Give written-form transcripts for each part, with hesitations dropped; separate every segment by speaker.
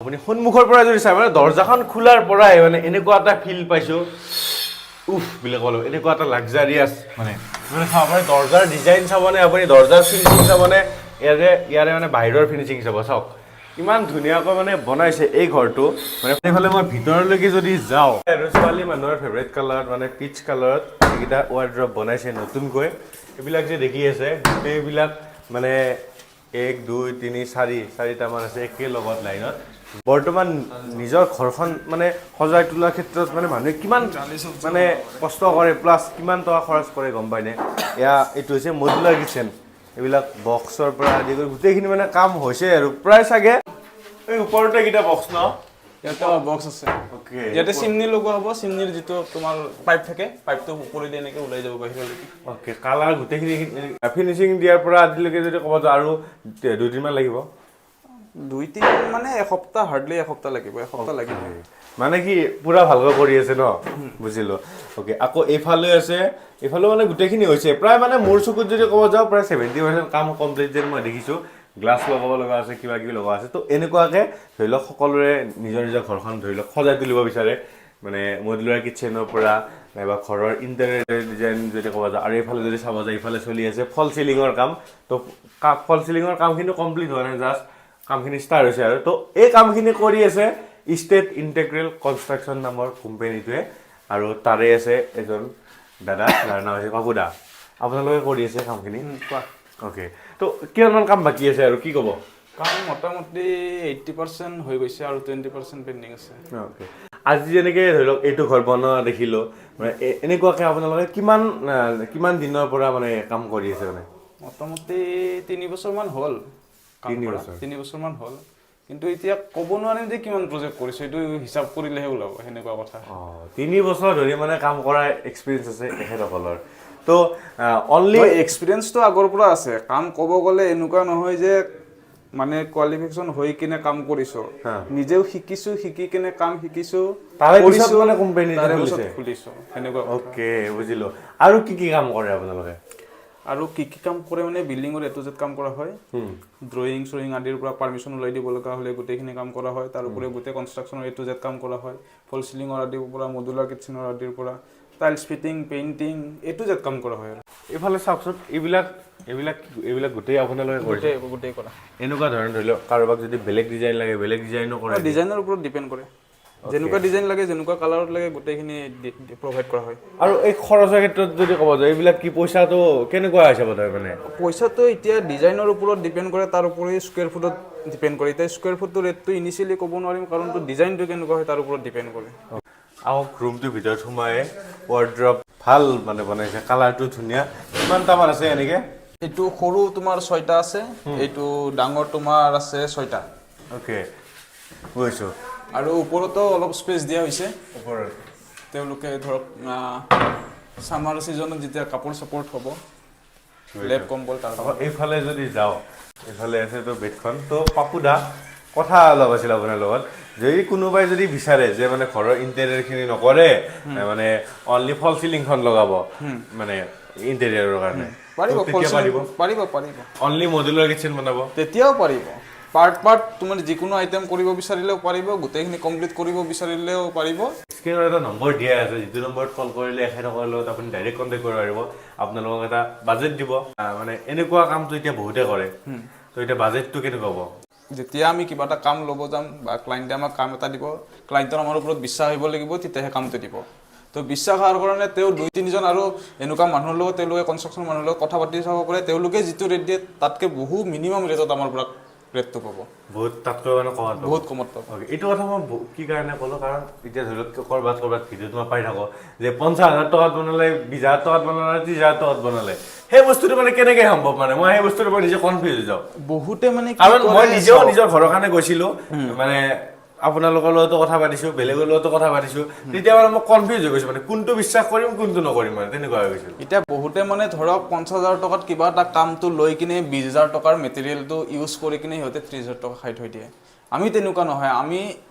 Speaker 1: আপুনি সন্মুখৰ পৰা যদি চাই, মানে দৰ্জাখন খোলাৰ পৰাই মানে এনেকুৱা এটা ফিল পাইছোঁ, উফ বুলি ক'ব লাগিব। এনেকুৱা এটা লাক্সাৰিয়াছ মানে মানে চাব পাৰে, দৰ্জাৰ ডিজাইন চাবনে আপুনি, দৰ্জাৰ ফিনিচিং চাবনে, ইয়াৰে ইয়াৰে মানে বাহিৰৰ ফিনিচিং চাব। চাওক, ইমান ধুনীয়াকৈ মানে বনাইছে এই ঘৰটো। মানে এইফালে মই ভিতৰলৈকে যদি যাওঁ আৰু ছোৱালী মানুহৰ ফেভৰেট কালাৰত, মানে পিচ কালাৰত এইকেইটা ৱাৰ্ড্ৰপ বনাইছে নতুনকৈ। এইবিলাক যে দেখি আছে, গোটেইবিলাক মানে এক, দুই, তিনি, চাৰি, চাৰিটামান আছে একেলগত লাইনত। বৰ্তমান নিজৰ ঘৰখন মানে সজাই তোলাৰ ক্ষেত্ৰত মানে মানুহে কিমান মানে কষ্ট কৰে, প্লাছ কিমান টকা খৰচ কৰে, গম পায়নে? এয়া এইটো হৈছে মডুলাৰ কিচেন। এইবিলাক বক্সৰ পৰা আদি কৰি গোটেইখিনি মানে কাম হৈছে আৰু প্ৰায় চাগে এই ওপৰতে এইকেইটা বক্স ন?
Speaker 2: ইয়াতে বক্স আছে। ইয়াতে চিমনি লগোৱা হ'ব। চিমনিৰ যিটো তোমাৰ পাইপ থাকে, পাইপটো ওপৰেদি এনেকে ওলাই যাব বাহিৰলৈকে।
Speaker 1: অ'কে, কালাৰ গোটেইখিনি ফিনিচিং দিয়াৰ পৰা আদিলৈকে যদি ক'ব যাওঁ আৰু 2 দিনমান লাগিব।
Speaker 2: 2-3 মানে এসপ্তাহ, হাৰ্ডলি এসপ্তাহ লাগিব, এসপ্তাহ লাগিব।
Speaker 1: মানে কি পুৰা ভালকৈ কৰি আছে ন, বুজিলো। অ'কে, আকৌ এইফালে আছে, এইফালেও মানে গোটেইখিনি হৈছে প্ৰায়। মানে মোৰ চকুত যদি ক'ব যাওঁ, প্ৰায় 70% কাম কমপ্লিট যেন মই দেখিছোঁ। গ্লাছ লগাব লগা আছে, কিবা কিবি লগোৱা আছে। তো এনেকুৱাকৈ ধৰি লওক সকলোৰে নিজৰ নিজৰ ঘৰখন ধৰি লওক সজাই তুলিব বিচাৰে, মানে মডুলাৰ কিটচেনৰ পৰা নাইবা ঘৰৰ ইণ্টেৰিয়ৰ ডিজাইন যদি ক'ব যাওঁ। আৰু এইফালে যদি চাব যায়, এইফালে চলি আছে ফল চিলিঙৰ কাম। তো ফল চিলিঙৰ কামখিনি কমপ্লিট হোৱা নাই, জাষ্ট কামখিনি ষ্টাৰ্ট হৈছে আৰু। তো এই কামখিনি কৰি আছে ষ্টেট ইণ্টেগ্ৰেল কনষ্ট্ৰাকশ্যন নামৰ কোম্পানীটোৱে আৰু তাৰে আছে এজন দাদা, যাৰ নাম হৈছে পাপু দা। আপোনালোকে কৰি আছে কামখিনি?
Speaker 2: কোৱা।
Speaker 1: অ'কে, তো কিমানমান কাম বাকী আছে আৰু কি ক'ব?
Speaker 2: কাম মোটামুটি 80% হৈ গৈছে আৰু 20% পেণ্ডিং আছে।
Speaker 1: অ'কে, আজি যেনেকৈ ধৰি লওক এইটো ঘৰ বনোৱা দেখিলোঁ, মানে এনেকুৱাকৈ আপোনালোকে কিমান দিনৰ পৰা মানে কাম কৰি আছে মানে?
Speaker 2: মোটামুটি 3 বছৰমান হ'ল কাম
Speaker 1: তিনি
Speaker 2: কৰা।
Speaker 1: বছৰ।
Speaker 2: 3 বছৰমান হ'ল, কিন্তু এতিয়া ক'ব নোৱাৰিম যে কিমান প্ৰজেক্ট কৰিছোঁ। এইটো হিচাপ কৰিলেহে ওলাব, সেনেকুৱা কথা।
Speaker 1: অঁ, 3 বছৰ ধৰি মানে কাম কৰাৰ এক্সপিৰিয়েঞ্চ আছে তেখেতসকলৰ। তো অনলি
Speaker 2: এক্সপিৰিয়েঞ্চটো আগৰ পৰা আছে। কাম ক'ব গ'লে এনেকুৱা নহয় যে মানে কোৱালিফিকেশ্যন হৈ কিনে কাম কৰিছোঁ। নিজেও শিকিছোঁ, শিকি কিনে কাম শিকিছোঁ।
Speaker 1: তাৰে পিছত
Speaker 2: কৰিছোঁ,
Speaker 1: মানে কোম্পানীটো
Speaker 2: তাৰে পিছত
Speaker 1: খুলিছে?
Speaker 2: খুলিছোঁ, সেনেকুৱা কথা।
Speaker 1: অ'কে, বুজিলোঁ। আৰু কি কি কাম কৰে আপোনালোকে?
Speaker 2: আৰু কি কি কাম কৰে মানে বিল্ডিঙৰ এ টু জেড কাম কৰা হয়। ড্ৰয়িং চয়িং আদিৰ পৰা পাৰ্মিশ্যন ওলাই দিব লগা হ'লে গোটেইখিনি কাম কৰা হয়। তাৰ উপৰি গোটেই কনষ্ট্ৰাকশ্যনৰ এ টু জেড কাম কৰা হয়। ফল চিলিঙৰ আদিৰ পৰা, মডুলাৰ কিটচেনৰ আদিৰ পৰা, tiles fitting, painting, A to Z কাম কৰা হয় আৰু।
Speaker 1: এইফালে চাওকচোন, এইবিলাক এইবিলাক এইবিলাক গোটেই আপোনালোকে কৰিছে?
Speaker 2: গোটেই গোটেই কৰা।
Speaker 1: এনেকুৱা ধৰণৰ ধৰি লওক কাৰোবাক যদি বেলেগ ডিজাইন লাগে, বেলেগ ডিজাইনো কৰে?
Speaker 2: ডিজাইনৰ ওপৰত ডিপেণ্ড কৰে। যেনেকুৱা ডিজাইন লাগে, যেনেকুৱা কালাৰত লাগে, গোটেইখিনি প্ৰভাইড কৰা হয়।
Speaker 1: আৰু এই খৰচৰ ক্ষেত্ৰত যদি ক'ব যায়, এইবিলাক কি পইচাটো কেনেকুৱা হিচাপত হয় মানে?
Speaker 2: পইচাটো এতিয়া ডিজাইনৰ ওপৰত ডিপেণ্ড কৰে, তাৰ উপৰি স্কুৱেৰ ফুটত ডিপেণ্ড কৰে। এতিয়া স্কুৱেৰ ফুটটোৰ ৰেটটো ইনিচিয়েলি ক'ব নোৱাৰিম, কাৰণটো ডিজাইনটো কেনেকুৱা হয় তাৰ ওপৰত ডিপেণ্ড কৰে।
Speaker 1: আহক, ৰুমটোৰ ভিতৰত সোমাই ৱাৰ্ড্ৰপ ভাল মানে বনাইছে, কালাৰটো ধুনীয়া। কিমানটামান আছে এনেকে?
Speaker 2: এইটো সৰু তোমাৰ ছয়টা আছে, এইটো ডাঙৰ তোমাৰ আছে ছয়টা।
Speaker 1: অ'কে, বুজিছোঁ।
Speaker 2: আৰু ওপৰতো অলপ স্পেচ দিয়া হৈছে।
Speaker 1: ওপৰত?
Speaker 2: তেওঁলোকে ধৰক ছামাৰ ছিজনত যেতিয়া কাপোৰ চাপোৰ থ'ব, লেপ কম্বল তাৰ
Speaker 1: আকৌ এইফালে যদি যাওঁ, এইফালে আছে তো বেডখন। তো পাপু দা, কথা অলপ আছিল আপোনাৰ লগত। যদি কোনোবাই যদি বিচাৰে যে মানে ঘৰৰ ইণ্টেৰিয়ৰখিনি নকৰে, মানে অনলি ফল চিলিংখন লগাব মানে ইণ্টেৰিয়ৰৰ কাৰণে,
Speaker 2: পাৰিব।
Speaker 1: তো তেতিয়া পাৰিব?
Speaker 2: পাৰিব, পাৰিব।
Speaker 1: অনলি মডুলাৰ কিচেন বনাব?
Speaker 2: তেতিয়াও পাৰিব। পাৰ্ট পাৰ্ট তোমাৰ যিকোনো আইটেম কৰিব বিচাৰিলেও পাৰিব, গোটেইখিনি কমপ্লিট কৰিব বিচাৰিলেও পাৰিব।
Speaker 1: স্ক্ৰীণত এটা নম্বৰ দিয়া আছে, যিটো নম্বৰত কল কৰিলে এখেতসকলৰ লগত আপুনি ডাইৰেক্ট কণ্টেক্ট কৰিব পাৰিব। আপোনালোকক এটা বাজেট দিব। মানে এনেকুৱা কামটো এতিয়া বহুতে কৰে, তো এতিয়া বাজেটটো কেনেকুৱা হ'ব?
Speaker 2: যেতিয়া আমি কিবা এটা কাম ল'ব যাম বা ক্লাইণ্টে আমাক কাম এটা দিব, ক্লাইণ্টৰ আমাৰ ওপৰত বিশ্বাস আহিব লাগিব, তেতিয়াহে কামটো দিব। তো বিশ্বাস হোৱাৰ কাৰণে তেওঁ দুই তিনিজন আৰু এনেকুৱা মানুহৰ লগত, তেওঁলোকে কনষ্ট্ৰাকশ্যন মানুহৰ লগত কথা পাতি চাব পাৰে। তেওঁলোকে যিটো ৰেট দিয়ে, তাতকৈ বহু মিনিমাম ৰেটত আমাৰ পৰা ৰেটটো পাব।
Speaker 1: বহুত তাতকৈ মানে কমত পাব?
Speaker 2: বহুত কমত পাব।
Speaker 1: অ'কে, এইটো কথা মই কি কাৰণে ক'লো, কাৰণ এতিয়া ধৰি লওক ক'ৰবাত ক'ৰবাত ভিডিঅ'ত মই পাই থাকোঁ যে 50,000 টকাত বনালে, 20,000 টকাত বনালে, 30,000 টকাত বনালে। সেই বস্তুটো মানে কেনেকৈ সম্ভৱ? মানে মই সেই বস্তুটো মই নিজে কনফিউজ হৈ যাওঁ।
Speaker 2: বহুতে মানে কি
Speaker 1: কাৰণ
Speaker 2: কৰে
Speaker 1: মই নিজেও
Speaker 2: চাওক,
Speaker 1: নিজৰ ঘৰৰ কাৰণে গৈছিলোঁ, মানে আপোনালোকৰ লগতো কথা পাতিছোঁ, বেলেগৰ লগতো কথা পাতিছোঁ। তেতিয়া মানে মই কনফিউজ হৈ গৈছোঁ, মানে কোনটো বিশ্বাস কৰিম, কোনটো নকৰিম, মানে তেনেকুৱা হৈ গৈছিল।
Speaker 2: এতিয়া বহুতে মানে ধৰক 50,000 টকাত কিবা এটা কামটো লৈ কিনে 20,000 টকাৰ মেটেৰিয়েলটো ইউজ কৰি কিনে সিহঁতে 30,000 টকা খাই থৈ দিয়ে। আমি তেনেকুৱা নহয়। আমি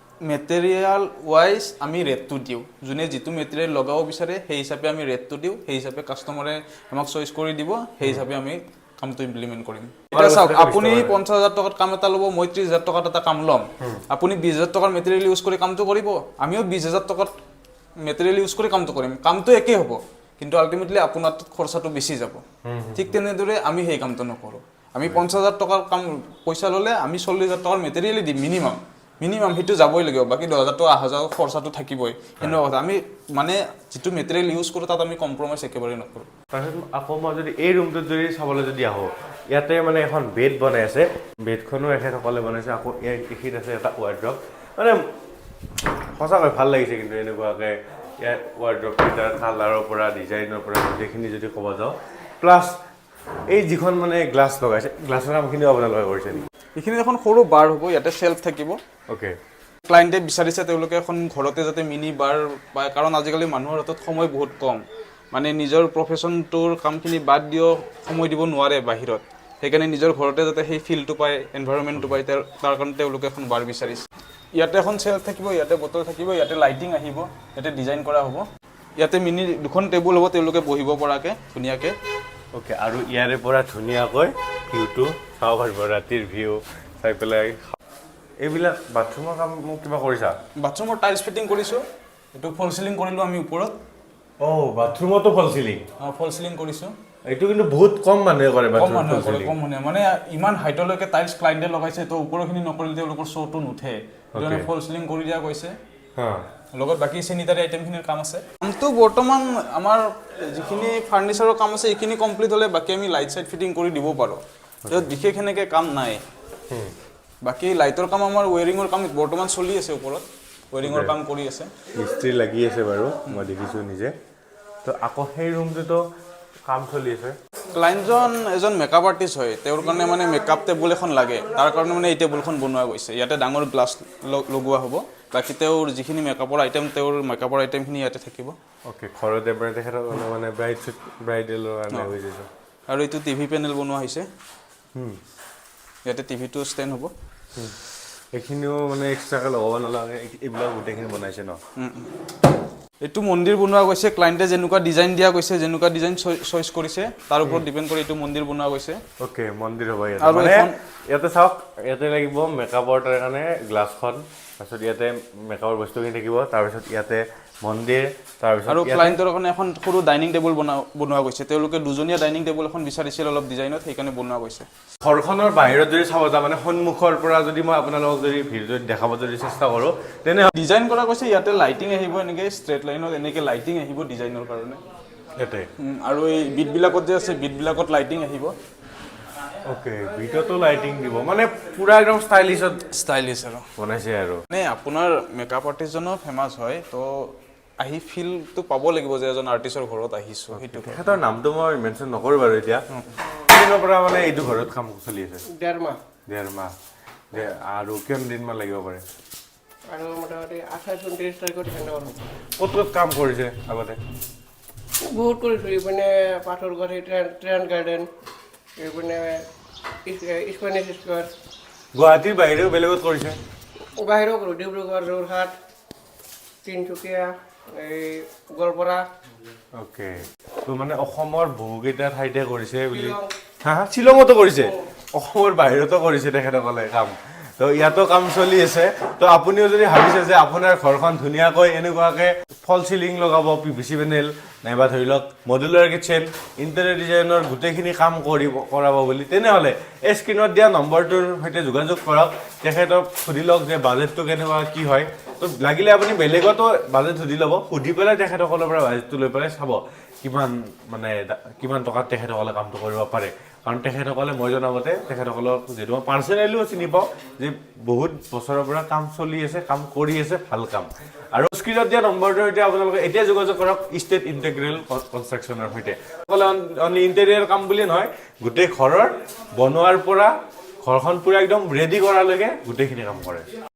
Speaker 2: মেটেৰিয়েল ৱাইজ আমি ৰেটটো দিওঁ। যোনে যিটো মেটেৰিয়েল লগাব বিচাৰে, সেই হিচাপে আমি ৰেটটো দিওঁ। সেই হিচাপে কাষ্টমাৰে আমাক চইচ কৰি দিব, সেই হিচাপে আমি কামটো ইমপ্লিমেণ্ট কৰিম। এতিয়া চাওক, আপুনি 50,000 টকাত কাম এটা ল'ব, মই 30,000 টকাত এটা কাম ল'ম। আপুনি 20,000 টকাৰ মেটেৰিয়েল ইউজ কৰি কামটো কৰিব, আমিও 20,000 টকাত মেটেৰিয়েল ইউজ কৰি কামটো কৰিম। কামটো একেই হ'ব, কিন্তু আল্টিমেটলি আপোনাৰ তাত খৰচাটো বেছি যাব। ঠিক তেনেদৰে আমি সেই কামটো নকৰোঁ। আমি 50,000 টকাৰ কাম পইচা ল'লে আমি 40,000 টকাৰ মেটেৰিয়েলেই দিম মিনিমাম। মিনিমাম সেইটো যাবই লাগিব, বাকী 10,000 টকা অহা যোৱা খৰচাটো থাকিবই, সেনেকুৱা কথা। আমি মানে যিটো মেটেৰিয়েল ইউজ কৰোঁ, তাত আমি কম্প্ৰমাইজ একেবাৰে নকৰোঁ।
Speaker 1: তাৰপিছত আকৌ মই যদি এই ৰুমটোত যদি চাবলৈ যদি আহোঁ, ইয়াতে মানে এখন বেড বনাই আছে। বেডখনো এখেতসকলে বনাইছে। আকৌ ইয়াৰ এইখিনিত আছে এটা ৱাৰ্ড্ৰপ। মানে সঁচাকৈ ভাল লাগিছে কিন্তু এনেকুৱাকৈ ইয়াৰ ৱাৰ্ড্ৰপকেইটাৰ কালাৰৰ পৰা, ডিজাইনৰ পৰা, গোটেইখিনি যদি ক'ব যাওঁ। প্লাছ এই যিখন মানে গ্লাছ লগাইছে, গ্লাছৰ কামখিনিও আপোনালোকে কৰিছে নেকি?
Speaker 2: এইখিনি এখন সৰু বাৰ হ'ব, ইয়াতে চেল্ফ থাকিব। ক্লাইণ্টে বিচাৰিছে তেওঁলোকে এখন ঘৰতে যাতে মিনি বাৰ পায়, কাৰণ আজিকালি মানুহৰ হাতত সময় বহুত কম। মানে নিজৰ প্ৰফেশ্যনটোৰ কামখিনি বাদ দিও সময় দিব নোৱাৰে বাহিৰত। সেইকাৰণে নিজৰ ঘৰতে যাতে সেই ফিলটো পায়, এনভাইৰনমেণ্টটো পায়, তাৰ কাৰণে তেওঁলোকে এখন বাৰ বিচাৰিছে। ইয়াতে এখন চেল্ফ থাকিব, ইয়াতে বটল থাকিব, ইয়াতে লাইটিং আহিব, ইয়াতে ডিজাইন কৰা হ'ব। ইয়াতে মিনি দুখন টেবুল হ'ব, তেওঁলোকে বহিব পৰাকৈ ধুনীয়াকৈ।
Speaker 1: অ'কে, আৰু ইয়াৰে পৰা ধুনীয়াকৈ ভিউটো চাব পাৰিব, ৰাতিৰ ভিউ চাই পেলাই। এইবিলাক বাথৰুমৰ কাম মোক কিবা কৰিছা?
Speaker 2: বাথৰুমৰ টাইলছ ফিটিং কৰিছোঁ। এইটো ফল চিলিং কৰিলোঁ আমি ওপৰত।
Speaker 1: অঁ, বাথৰুমতো ফল চিলিং?
Speaker 2: ফল চিলিং কৰিছোঁ।
Speaker 1: এইটো কিন্তু বহুত কম মানুহে কৰে।
Speaker 2: কম
Speaker 1: বাথৰুম
Speaker 2: মানুহে কৰে, কম মানুহে। মানে ইমান হাইটলৈকে টাইলছ ক্লাইণ্টে লগাইছে, তো ওপৰখিনি নকৰিলে তেওঁলোকৰ শ্ব'টো নুঠে। সেইটো কাৰণে ফল চিলিং কৰি দিয়া গৈছে। লগত বাকী চেনিটাৰী আইটেমখিনিৰ কাম আছে। কামটো বৰ্তমান আমাৰ যিখিনি ফাৰ্নিচাৰৰ কাম আছে, এইখিনি কমপ্লিট হ'লে বাকী আমি লাইট চাইট ফিটিং কৰি দিব পাৰোঁ। য'ত বিশেষ সেনেকৈ কাম নাই। বাকী লাইটৰ কাম, আমাৰ ৱেৰিঙৰ কাম বৰ্তমান চলি আছে, ওপৰত ৱেৰিঙৰ কাম কৰি আছে।
Speaker 1: মিস্ত্ৰী লাগি আছে বাৰু, মই দেখিছোঁ নিজে। তো আকৌ সেই ৰুমটোতো কাম চলি আছে।
Speaker 2: ক্লাইণ্টজন এজন মেকআপ আৰ্টিষ্ট হয়। তেওঁৰ কাৰণে মানে মেকআপ টেবুল এখন লাগে। তাৰ কাৰণে মানে এই টেবুলখন বনোৱা গৈছে। ইয়াতে ডাঙৰ গ্লাছ লগোৱা হ'ব। বাকী তেওঁৰ যিখিনি মেকআপৰ আইটেম, তেওঁৰ মেকআপৰ আইটেমখিনি ইয়াতে থাকিব।
Speaker 1: অ'কে, ঘৰতে মানে তেখেতৰ মানে ব্ৰাইড ব্ৰাইডেলৰ কাৰণে হৈ গৈছে।
Speaker 2: আৰু এইটো টিভি পেনেল বনোৱা হৈছে। ইয়াতে টিভিটো ষ্টেণ্ড হ'ব।
Speaker 1: এইখিনিও মানে এক্সট্ৰাকৈ লগাব নালাগে, এইবিলাক গোটেইখিনি বনাইছে ন?
Speaker 2: এইটো মন্দিৰ বনোৱা গৈছে। ক্লাইণ্টে যেনেকুৱা ডিজাইন দিয়া গৈছে, যেনেকুৱা ডিজাইন চইচ কৰিছে, তাৰ ওপৰত ডিপেণ্ড কৰি এইটো মন্দিৰ বনোৱা গৈছে।
Speaker 1: অ'কে, মন্দিৰ হ'ব ইয়াতে।
Speaker 2: আৰু
Speaker 1: মানে ইয়াতে চাওক, ইয়াতে লাগিব মেকআপৰ তাৰ কাৰণে গ্লাছখন, তাৰপিছত ইয়াতে মেকআপৰ বস্তুখিনি থাকিব, তাৰপিছত ইয়াতে মন্দিৰ, তাৰপিছত
Speaker 2: আৰু
Speaker 1: ইয়াতে
Speaker 2: ক্লাইণ্টৰ কাৰণে এখন সৰু ডাইনিং টেবুল বনোৱা গৈছে। তেওঁলোকে দুজনীয়া ডাইনিং টেবুল এখন বিচাৰিছিল অলপ ডিজাইনত, সেইকাৰণে বনোৱা গৈছে।
Speaker 1: ঘৰখনৰ বাহিৰত যদি চাব যাওঁ, মানে সন্মুখৰ পৰা যদি মই আপোনালোকক যদি ভিডিঅ'ত দেখাব যদি চেষ্টা কৰোঁ, তেনেহ'লে
Speaker 2: ডিজাইন কৰা গৈছে। ইয়াতে লাইটিং আহিব, এনেকৈ ষ্ট্ৰেট লাইনত এনেকৈ লাইটিং আহিব ডিজাইনৰ কাৰণে।
Speaker 1: ইয়াতে
Speaker 2: আৰু এই বিটবিলাকত যে আছে, বিটবিলাকত লাইটিং আহিব।
Speaker 1: অ'কে, ভিডিঅ'টো লাইটিং দিব, মানে পুৰা একদম ষ্টাইলিছত
Speaker 2: ষ্টাইলিছ আৰু
Speaker 1: বনাইছে আৰু।
Speaker 2: মানে আপোনাৰ মেকআপ আৰ্টিষ্টজনো ফেমাছ হয়, তো আহি ফিলটো পাব লাগিব যে এজন আৰ্টিষ্টৰ ঘৰত আহিছোঁ, সেইটো।
Speaker 1: তেখেতৰ নামটো মই মেনশ্যন নকৰোঁ বাৰু। এতিয়া কেইদিনৰ পৰা মানে এইটো ঘৰত কাম চলি আছে?
Speaker 3: 1.5 মাহ।
Speaker 1: 1.5 মাহ। আৰু কিমান দিনমান লাগিব পাৰে?
Speaker 3: আৰু মোটামুটি 28-29 তাৰিখত হেণ্ড অভাৰ হ'ব।
Speaker 1: ক'ত ক'ত কাম কৰিছে আগতে?
Speaker 3: বহুত কৰিছোঁ। এইপিনে পাথৰগড়, সেই ট্ৰেন গাৰ্ডেন, এইপিনে স্পেনিছ স্কোৱাৰ।
Speaker 1: গুৱাহাটীৰ বাহিৰেও বেলেগত কৰিছে?
Speaker 3: বাহিৰেও কৰোঁ, ডিব্ৰুগড়, যোৰহাট, তিনিচুকীয়া, এই গোৱালপাৰা।
Speaker 1: অ'কে, তো মানে অসমৰ বহুকেইটা ঠাইতে কৰিছে বুলি।
Speaker 3: শ্বিলং।
Speaker 1: হা হা, শ্বিলঙতো কৰিছে, অসমৰ বাহিৰতো কৰিছে তেখেতসকলে কাম। তো ইয়াতো কাম চলি আছে। তো আপুনিও যদি ভাবিছে যে আপোনাৰ ঘৰখন ধুনীয়াকৈ এনেকুৱাকৈ ফল চিলিং লগাব, পিভিচি পেনেল নাইবা ধৰি লওক মডুলাৰ কিটচেন, ইণ্টেৰিয়ৰ ডিজাইনৰ গোটেইখিনি কাম কৰিব কৰাব বুলি, তেনেহ'লে এই স্ক্ৰীণত দিয়া নম্বৰটোৰ সৈতে যোগাযোগ কৰক। তেখেতক সুধি লওক যে বাজেটটো কেনেকুৱা কি হয়। তো লাগিলে আপুনি বেলেগতো বাজেট সুধি ল'ব। সুধি পেলাই তেখেতসকলৰ পৰা বাজেটটো লৈ পেলাই চাব কিমান মানে কিমান টকাত তেখেতসকলে কামটো কৰিব পাৰে। কাৰণ তেখেতসকলে, মই জনামতে, তেখেতসকলক যিহেতু মই পাৰ্চনেলিও চিনি পাওঁ যে বহুত বছৰৰ পৰা কাম চলি আছে, কাম কৰি আছে, ভাল কাম। আৰু স্ক্ৰীণত দিয়া নম্বৰটোৰ সৈতে আপোনালোকে এতিয়া যোগাযোগ কৰক ষ্টেট ইণ্টেগ্ৰেল কনষ্ট্ৰাকশ্যনৰ সৈতে। অকল অনলি ইণ্টেৰিয়ৰ কাম বুলি নহয়, গোটেই ঘৰৰ বনোৱাৰ পৰা ঘৰখন পূৰা একদম ৰেডি কৰালৈকে গোটেইখিনি কাম কৰে।